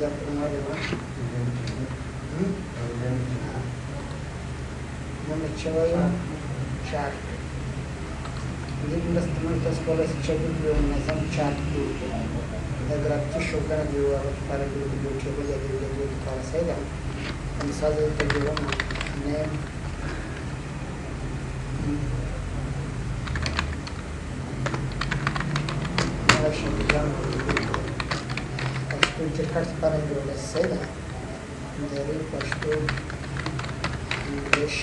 اضافه کوم وایي نوم یې څه وایو چارټ. دې مرسته موږ تاسو کولی شئ چې وکړو یو منظم چارټ جوړ کړو. دا ګرافیکي ښودنه د یو هغه لپاره جوړ کړو، د یو table یا د یو جدول لپاره. صحیح ده. مثال زه دلته جوړوم name پښتو کرکټ لپاره جوړولی شي. صحیح ده. دري، پښتو، انګلیش،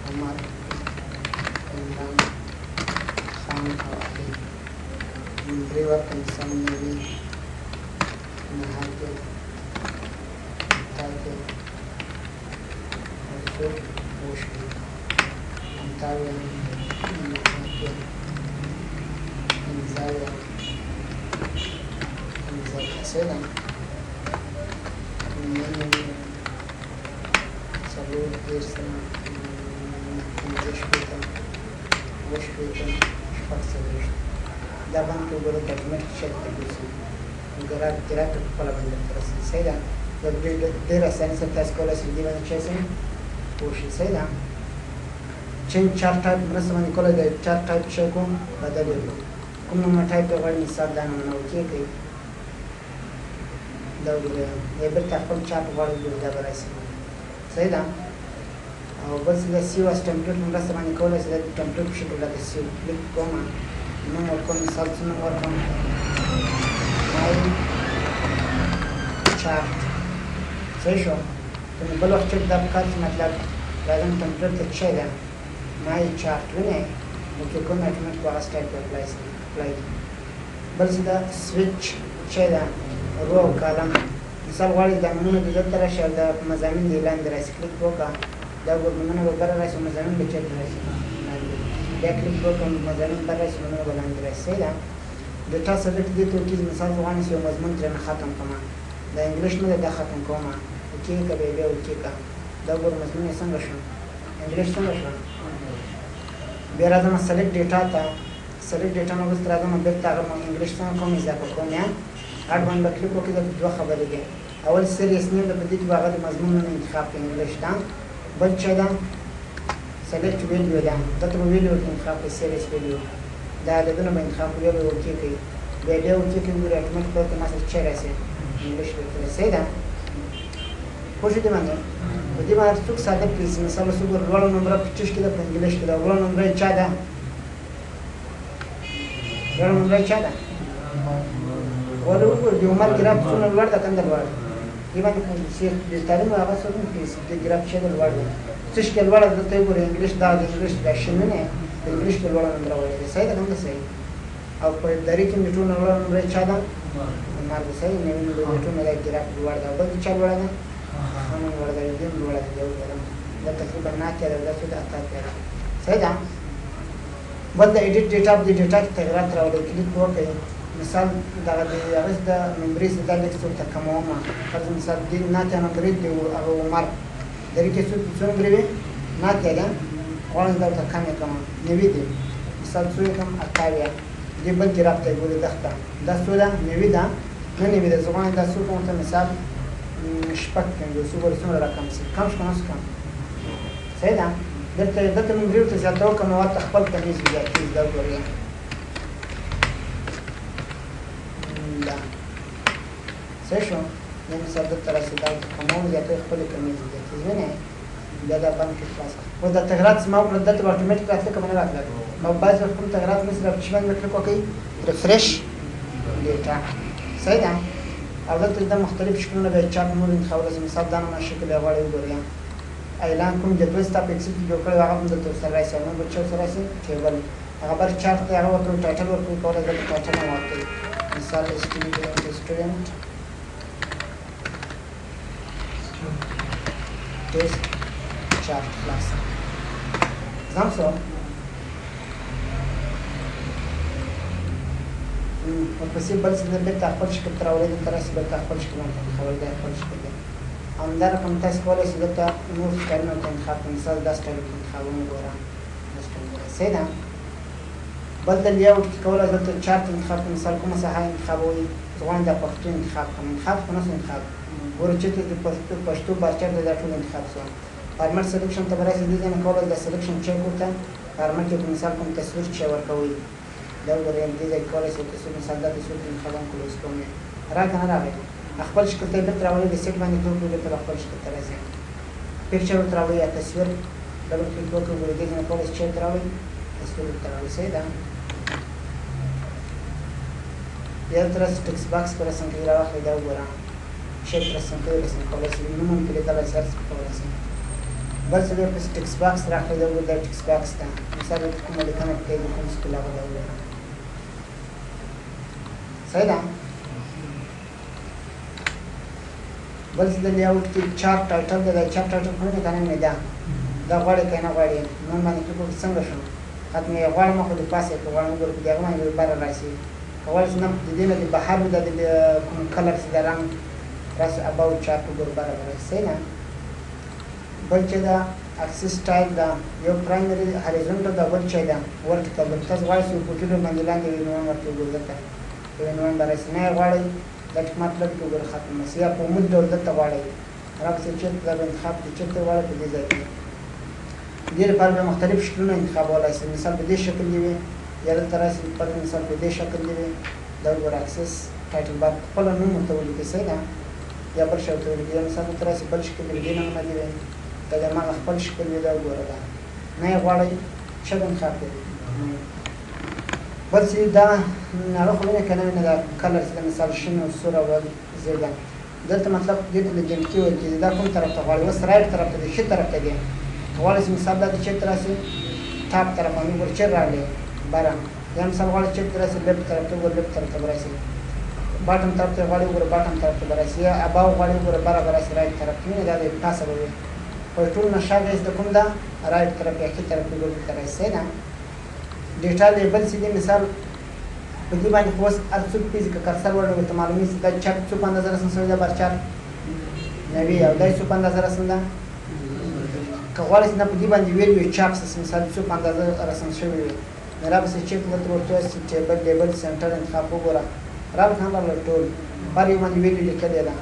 عمر، عمران خان او علي. نمرې ورکړه مثال 90، 89، 88 او څو 67، 78، 89، 75، 75. صحیح ده. 99، 34، 65، 67، 46. دا بند کې وګوره اتوماتیک شکل ته ګرځي، ګراف په خپله باندې درته رسي. صحیح ده. دا ډېر اساني سره تاسو کولی شئ دې باندې چای شئ پوه شئ. صحیح ده. change chart type مرسته باندې کولی د chart type چې کوم بدل یې کړو، کوم نمونه ټایپ ته غواړي. مثال دا نمونه okay کوي، دا وګورئ یا بېرته خپل چارټ غواړي وګورئ، دا به راشي. صحیح ده. او بل څه د save as template مرسته باندې کولی شئ د template په شکل راته save کلیک کوم، نوم ورکوم. مثال څه نوم ورکوم؟ my chart. صحیح شو. که مې بل وخت چېرته دا پکار شي، مطلب راځم template ته څه ده my chart وینئ، okay کوم اتوماتیک هغه سټایل ته apply شي، apply. بل څه ده سویچ چې ده row او column. مثال غواړي دا نومونه دې دلته راشي او دا مضامین دې لاندې راشي، کلیک وکړه، دا ګور نومونه به بره راشي، مضامین به چېرته راشي لاندې. بیا کلیک وکړم، مضامین بره راشي، نومونه به لاندې راشي. صحیح ده. data select دې ته وکړي. مثال زه غواړم چې یو مضمون ترېنه ختم کړم، دا انګلیش نه ده، دا ختم کوم، okay که بیا بیا okay که، دا ګور مضمون یې څنګه شو، انګلیش څنګه شو. بیا راځم select data ته، select data نه وروسته راځم بېرته هغه انګلیش څنګه کوم اضافه کوم، یا add باندې به کلیک وکړي. دلته دوه خبرې دي. اول series name ده، په دې کې به هغه د مضمون نوم انتخاب کړي انګلیش ده. بل څه ده select value ده، دلته به value ورته انتخاب کړي، series value دا عددونه به انتخاب کړي، بیا به okay کوي، بیا بیا okay کوي. ګوري اتوماتیک دلته ما سره څه راشي انګلیش ورته راشي. صحیح ده. پوه شو دې باندې؟ په دې باندې څوک ساده پرېږدي. مثال اوس وګوره لوړه نمره په څه کې ده؟ په انګلیش کې ده. لوړه نمره یې چا ده؟ لوړه نمره یې چا ده؟ ولې وګوره د عمر ګراف څومره لوړ ده، کنده لوړ ده. دې باندې چې د تعلیم هغه څوک نه پرېږدي، د ګراف چې ده لوړ ده، څه کې لوړه ده. دلته وګوره انګلیش دا د انګلیش دا شنه نه په انګلیش کې لوړه نمره ولري. صحیح ده کنده صحیح؟ او په دري کې د ټولو لوړه نمره یې چا ده؟ عمر ده. صحیح. نوي د ټولو دا ګراف لوړ ده. بل د چا لوړه ده؟ خانم لوړه ده، دې هم لوړه ده. وګورم دا تقریبا 89 ده، دا څو ده؟ 88 ده. صحیح ده. بل د edit data، په دې data کې تغیرات راولئ، کلیک وکړئ. مثال دغه د هغه د نمرې څه دا لږ څه ورته کموم. فرض مثال دې 89 نمرې د هغه عمر درې کې څو څو نمرې وې؟ 89 ده، غواړم دا ورته کمې کړم، 90 دی. مثال څو یې کړم؟ 78. دې بل ګراف ته ګوري دښته دا څو ده؟ 90 ده، نه 90 ده. زه غواړم دا څو کړم ورته مثال 56. وګوره څومره راکم شي، کم شو که نه شو کم؟ صحیح ده. دلته دلته نمرې ورته زیاتوه که مواد ته خپل کمیږي زیاتېږي. دا وګورئ دا صحیح شو. دا مثال دلته راشي، دا ورته کموم زیاتوي، خپلې کمیږي زیاتېږي. وینئ بیا دا بند کې خلاص. اوس دا تغیرات چې ما وکړل دلته به اتوماتیک راتله که به نه راتلل؟ ما بعضې وخت کوم تغیرات نه شي راوړي، چې باندې کلیک وکړئ refresh data. صحیح ده. او دلته دا مختلف شکلونه به چارټ نور انتخابولی شئ. مثال دا نمونه شکل یې غواړئ وګورئ، اعلان کوم جدول ستا په Excel کې جوړ کړی هغه هم دلته ورسره راشي، او نور به څه ورسره راشي table، هغه بر چارټ دی هغه ورکړو، title ورکړو، کولی دلته title هم ورکړئ. مثال student test chart خلاص ځم سو. ورپسې بل څه ده بېرته خپل شکل ته راولئ، دلته راشي بېرته خپل شکل ورته انتخابوئ، دا خپل شکل دی. همدا رقم تاسو کولی شئ دلته نور سټایلونه ورته انتخاب کړئ. مثال دا سټایل ورته انتخابوم، وګوره دا سټایل دی. صحیح ده. بل د layout کې کولای دلته chart انتخاب کړم، مثال کومه ساحه انتخابوي، زه غواړم دا پښتو انتخاب کړم، انتخاب خو نه شو انتخاب، ګوره چېرته د پښتو bar chart دا ټول انتخاب شو. format selection ته به راشي، دې ځای نه کولای دا selection check ورته فارمټ کې مثال کوم تصویر چې ورکوي، دا وګورئ دې ځای کې کولای شئ تصویر، مثال دا تصویر انتخابوم، close کوم یې، را که نه راغی خپل شکل ته یې بېرته راولي، reset باندې کلیک وکړو بېرته به خپل شکل ته راشي. picture ورته راوړي یا تصویر double click وکړو، ګورئ دې ځای نه کولای شئ چېرته راوړي، تصویر ورته راوړي. صحیح ده. یا ورته راسي text box په رسم کې راواخلي، دا وګوره shape رسم کوي، رسم کولی شي، نوم هم پرې لیکلی شي، هر څه کولی شي. بل څه بیا پسې text box راخلي، دا وګوره دا text box ده، مثال دلته کومه لیکنه پکې د کوم سکول هغه دا وګوره. صحیح ده. بل څه د layout کې chart title ده، دا chart title خو نه که نه مې ده، دا غواړې که نه غواړې، نوم باندې کلیک وکړو څنګه شو ختم یې، غواړم خو د پاسه یې که غواړم وګوره په دې هغه باندې بره راشي، که غواړې چې نه د دې نه د بهر دا د کوم colour چې د رنګ راشي above chart وګوره بره به راشي. صحیح ده. بل چې ده axis style ده، یو primary horizontal ده، بل چې ده vertical ده. تاسو غواړئ چې په ټولو باندې لاندې عنوان ورته وګورئ، دلته یو عنوان به راشي، نه یې غواړئ دا ټیک مارک لري وګوره ختم شي، یا په عمود ډول دلته غواړئ راپسې چېرته دا به انتخاب کړئ، چېرته غواړئ په دې ځای کې. دې لپاره بیا مختلف شکلونه انتخابولای شئ، مثال په دې شکل دی وي، یا دلته راشي فرض مثال په دې شکل دی وي، دا وګوره axis title bar خپله نوم ورته ولیکئ. صحیح ده. یا بل شی ورته ولیکئ، یا مثال دلته راشي بل شکل دی، دې نمونه دی وي، دا د هماغه خپل شکل وي، دا وګوره دا نه یې غواړئ څه انتخاب کړئ. بل څه دا هغه خو وینئ که نه وینئ، دا colour چې د مثال شین او سور او زیړ ده، دلته مطلب دې ته legend کې ویل کېږي، دا کوم طرف ته غواړي، اوس right طرف ته دی، ښي طرف ته دی، که غواړي چې مثال دا دی چېرته راشي top طرف باندې وګوره چېرته راغلی بره، یا مثال غواړي چېرته راشي left طرف ته وګوره left طرف ته به راشي، bottom طرف ته غواړي وګوره bottom طرف ته به راشي، یا above غواړي وګوره بره به راشي right طرف ته، وینئ دا دی پاسه به وي، خو ټول نه شا د کوم ده right طرف یا ښي طرف ته وګوره دلته راشي. صحیح ده. data label چې دی مثال په دې باندې خو اوس هر څوک پېژني، که cursor وړي ورته معلومېږي چې دا چارټ څو په اندازه رسم شوی ده، bar chart 90 او دا یې څو په اندازه رسم ده. که غواړې چې نه په دې باندې value چاپ شي، مثال څو په اندازه رسم شوی وي، نو را پسې چېرته دلته ورته ووایاست چې table label center انتخاب وګوره، را به هم راغله ټول هر یو باندې value لیکلې ده،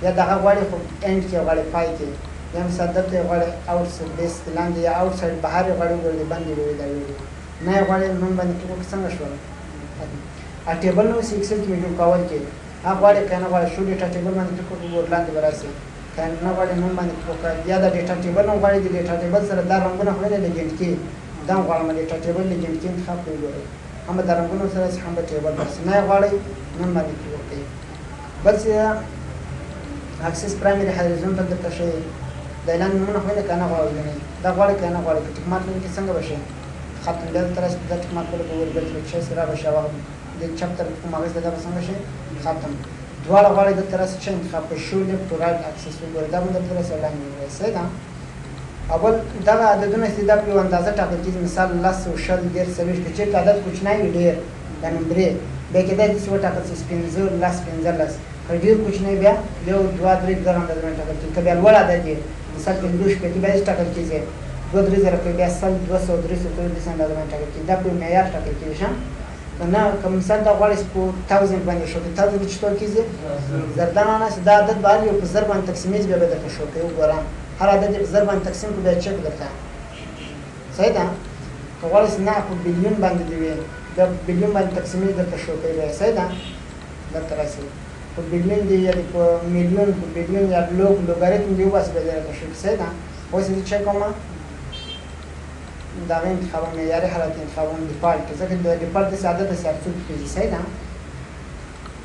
یا دغه غواړي خو end کې غواړي پای کې، یا مثال دلته یې غواړي out base لاندې یا outside بهر یې غواړي وګوره د باندې به وي دا value، نه یې غواړي نوم باندې کلیک وکړي څنګه شول. table نو اوس Excel کې مې جوړ کول کې هغه غواړي که نه غواړي show data table باندې کلیک وکړي وګوره لاندې به راشي، که نه غواړي نوم باندې کلیک وکړي، یا دا data table نوم غواړي د data table سره دا رنګونه خو نه legend کې دا هم غواړم data table legend کې انتخاب کړي وګورئ، هم به دا رنګونو سره راشي هم به table راشي، نه یې غواړئ نوم باندې کلیک وکړئ. بل څه axis primary horizontal درته ښیي، د اعلان نومونه خو نه که نه غواړي دا غواړي که نه غواړي، که tick mark لري کې څنګه به شي ختم، بیا دلته راشي دا tick mark بله به وګوري بل څه شي را به شي، هغه د چپ طرف کوم اغېز ده دا به څنګه شي ختم. دواړه غواړي دلته راشي چې انتخاب کړي show left to right axis وګوري، دا به درته راشي لاندې وګورئ. صحیح ده. اول دغه عددونه چې دا په یو اندازه ټاکل کېږي، مثال 10 او 20 30 40، که چېرته عدد کوچنی وي ډېر دا نمبرې بیا کېدای شي چې وټاکل شي 5 10 15، که ډېر کوچنی بیا 1 2 3 دغه اندازه باندې ټاکل کېږي، که بیا لوړ عدد وي مثال 50 60 بیا داسې ټاکل کېږي 2 3 زره، که بیا 100 200 300 ټول داسې اندازه باندې ټاکل کېږي، دا په یو معیار ټاکل کېږي. ښه که نه که مثال دا غواړې چې په 1000 باندې شو، که 1000 کې څه کېږي زر، دا معنا چې دا عدد به هر یو په زر باندې تقسیمېږي بیا به درته شو کوي وګوره هر عدد یې په زر باندې تقسیم کړو بیا چک درته. صحیح ده. که غواړې چې نه په بیلیون باندې دی وي بیا په بیلیون باندې تقسیمېږي درته شو کوي بیا. صحیح ده. درته راشي په بیلیون دی یا په میلیون په بیلیون یا log لوګاریتم دی وباسي بیا درته شو کوي. صحیح ده. اوس زه چک کوم دغه انتخابوم معیاري حالت انتخابوم default، ځکه د default داسې عادت داسې هر څوک پېژني. صحیح ده.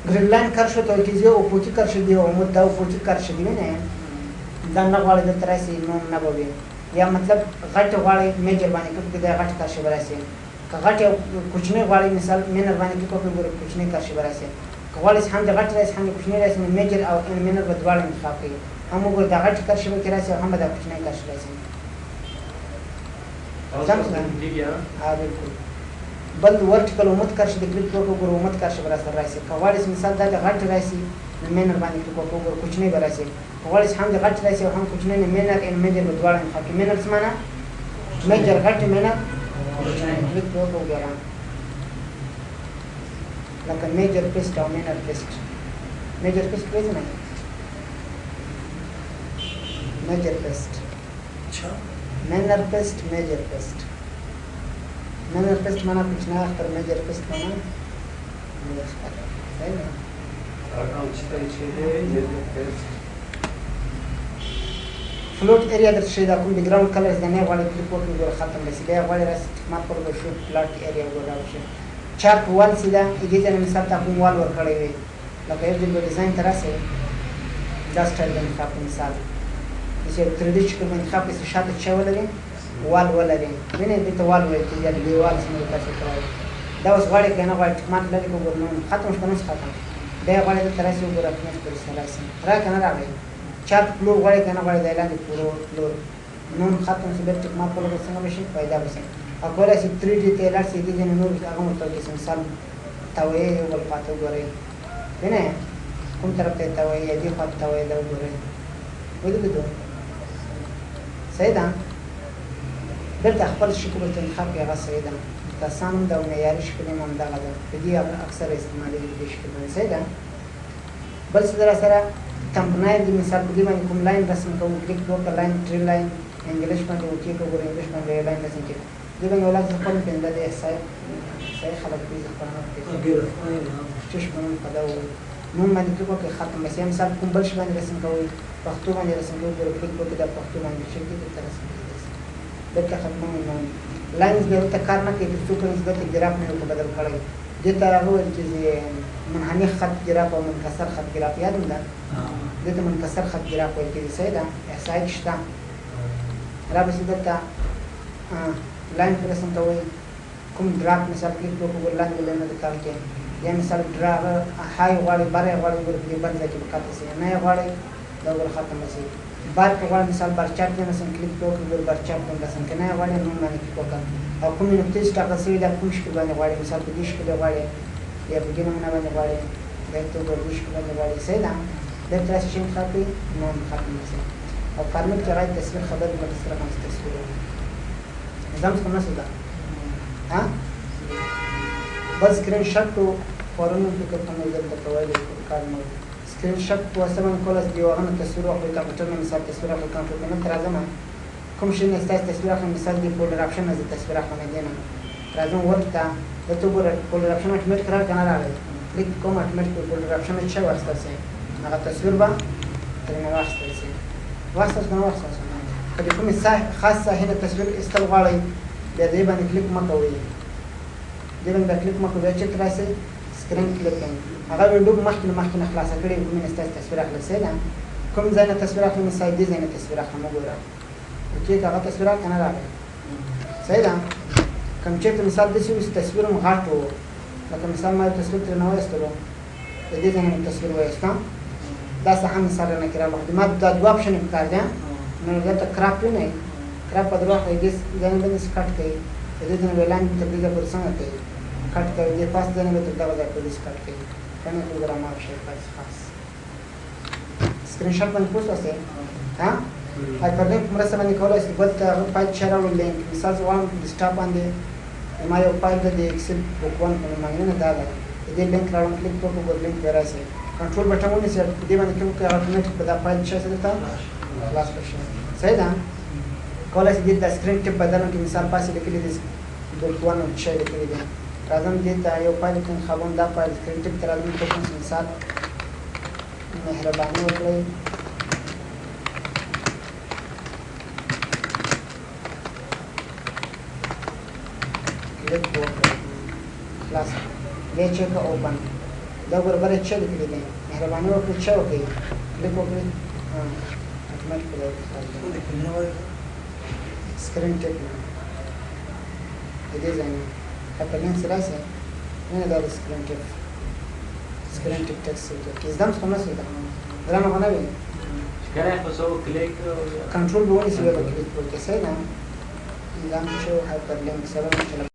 grid line کرښه ته ویل کېږي، افقي کرښه دی، عمود دا افقي کرښه دی، وینئ دا نه غواړي دلته راشي نوم نه به وي، یا مطلب غټې غواړي major باندې کلیک وکړي دا غټې کرښې به راشي، که غټې او کوچنۍ غواړي مثال minor باندې کلیک وکړي ګوره کوچنۍ کرښې به راشي، که غواړي چې هم د غټې راشي هم د کوچنۍ راشي نو major او minor به دواړه انتخاب کړي، هم وګوره دا غټې کرښې به کې راشي او هم به دا کوچنۍ کرښې راشي. ها بالکل. بل vertical عمود کرښې د کلیک وکړو ګوره عمود کرښې به راسره راشي، که غواړې چې مثال دا د غټې راشي نو minor باندې کلیک وکړو ګوره کوچنۍ به راشي، که غواړې چې هم د غټې راشي او هم کوچنۍ نو minor and major به دواړه انتخاب کړي. minor څه معنا؟ major غټې، minor کوچنۍ. کلیک وکړو ګوره لکه major pest او minor pest. Major pest پېژنئ؟ Major pest، minor pest، major pest. Minor pest معنا کوچنی اختر، major pest معنا لوی اختر. صحیح ده؟ Float area درته ښیي دا کوم background colors د نه غواړي کلیک وکړي، ګوره ختم به شي. بیا غواړي راسي tick mark وکړي، show plot area وګوره راوشي. Chart wall چې ده، دې ځای نه مثال تا کوم wall ورکړی وي، لکه یو ځل به design ته راسئ، دا سټایل به انتخاب کړو. مثال چې یو 3D شکل به انتخاب کړئ چې شاته څه ولري، wall ولري. وینئ، دې ته wall ویل کېږي یا د دیوال څنګه تاسو ته وایي. دا اوس غواړي که نه غواړي tick mark لرې کړو، ګوره نو ختم شو که نه ختم. بیا غواړي دلته راسي، وګوره اتوماتیک ورسره راسي، را که نه راغی. Chart floor غواړي که نه غواړي، دی لاندې floor نوم ختم شي، بیا tick mark ولګوي، څنګه به شي، پیدا به شي. او کولای شي 3D ته لاړ شي، دې ځای نور هغه ورته وکړي. مثال تاویې یو بل خوا ته وګورئ، وینئ کوم طرف ته یې تاویې یا دې خوا ته تاویې ده، وګورئ. ولیدو؟ صحیح ده. بیرته خپل شکل ورته انتخاب کړئ، هغه صحیح ده. اسان هم ده او معیاري شکل هم همدغه ده، په دې اکثره استعمالېږي دې شکل باندې. صحیح ده. بل څه در سره thumbnail دی. مثال په دې باندې کوم line رسم کوو، کلیک وکړه، line، tree line، English باندې okay کو، ګوره English باندې line رسم کړي. دې باندې ولاړ زه خپل پنده دی، صحیح خلک دې زه خپل نه پېژنم چې شپه نن په دا نوم باندې کلیک وکړئ، ختم بس. یا مثال کوم بل شي باندې رسم کوئ، پښتو باندې رسم کوئ، ګوره کلیک وکړئ، دا پښتو باندې شي دلته رسم کړي، دلته ختموي. نوم lines بیا دلته کار نه کوي تر څو پورې چې دلته ګراف نه یو بدل کړی. دې ته هغه ویل چې منحني خط ګراف او منکسر خط ګراف، یاد ده؟ دې ته منکسر خط ګراف ویل کېږي. صحیح ده. احصایي کې شته. را به شي دلته line پر رسم کوئ، کوم drop مثال کلیک وکړو، ګوره لاندې line د کار کې. یا مثال draw high غواړي، بر یې غواړي، ګوره په دې بل ځای کې به کښته شي، نه یې غواړي دا ګوره ختم شي. بار که غواړي مثال bar chart کې مثلا کلیک وکړو، ګوره bar chart باندې رسم که نه یې غواړي نوم باندې کلیک وکړه. او کومې نقطې چې ټاکل شوې ده کوم شکل باندې غواړي، مثال په دې شکل یې غواړي یا په دې نمونه باندې غواړي، دا ته وګوره دې شکل باندې غواړي. صحیح ده. دلته راسي چې انتخاب کړئ، نوم ختم شي. او فارمټ کې راځي تصویر خبرې لکه څه رقم تصویر نظام څخه نه ده. ها بس screenshot تو فورن فکر کوم ځل درته ویلي کار مو screenshot په واسطه باندې کولای شئ یو هغه نه تصویر واخلئ، کمپیوټر نه مثال تصویر اخلئ، کنټرول پینل ته راځم، کوم شي نه ستاسو تصویر اخلم، مثال د folder option نه زه تصویر اخلم، دې نه راځم ورته دلته وګوره folder option اتوماتیک راغی که نه راغی، کلیک کوم اتوماتیک folder option چې واخیستل شي هغه تصویر به ترېنه واخیستل شي. واخیستل شي که نه واخیستل شي؟ که د کومې خاص ساحې نه تصویر ایستل غواړئ بیا دې باندې کلیک مه کوئ، دې باندې بیا کلیک مه کوئ، بیا چېرته راسئ screen clipping، هغه window به مخکې له مخکې نه خلاصه کړې، کومې نه ستاسو تصویر اخلي. صحیح ده. کوم ځای نه تصویر اخلي، مثال دې ځای نه تصویر اخلم، وګوره okay که هغه تصویر راغی که نه راغی. صحیح ده. کوم چېرته مثال داسې وي چې تصویر هم غټ و، لکه مثال ما یو تصویر ترې نه وایستلو، د دې ځای نه مې تصویر وایسته، دا ساحه مثال رانه کې راغله، خو ما دا دوه option یې پکار دی. نو دلته crop وینئ، crop په درواخلئ، دې ځای نه باندې cut کوي، د دې ځای نه به لاندې تر دې ځای پورې څنګه کوي cut کوي، دې پاس ځای نه به تر دغه ځای پورې cut کوي، که نه وګوره ما شی خاص خاص screenshot باندې پوه شوئ. ها hyperlink په مرسته باندې کولای شئ بل ته هغه فایل چې راوړو لینک. مثال زه غواړم desktop باندې ما یو فایل ده د Excel book one په نوم باندې، نه دا ده، د دې لینک راوړم، کلیک وکړو، ګور لینک به راشي، control button ونیسئ، په دې باندې کلیک وکړئ، اتوماتیک به دا فایل چې درته خلاص کړ شي. صحیح ده. کولای شئ دې ته screen tip بدلم کې مثال پاسې لیکلي دي book one او څه لیکلي دي، راځم دې ته یو فایل ته انتخابوم، دا فایل screen tip ته راځم، کوم مثال مهرباني وکړئ کلیک وکړئ، خلاص بیا چې که open دا ګوره بله څه لیکلي دي، مهرباني وکړئ څه وکړئ کلیک وکړئ، اتوماتیک به دا screen tip نه د دې ځای نه hyperlink سره راسي، نه دا د screen tip، screen tip text کې زده هم څه نه شو، ګرانه خو نه وي. کنټرول به ونیسي بیا به کلیک وکړي. صحیح ده. دا هم چې hyperlink سره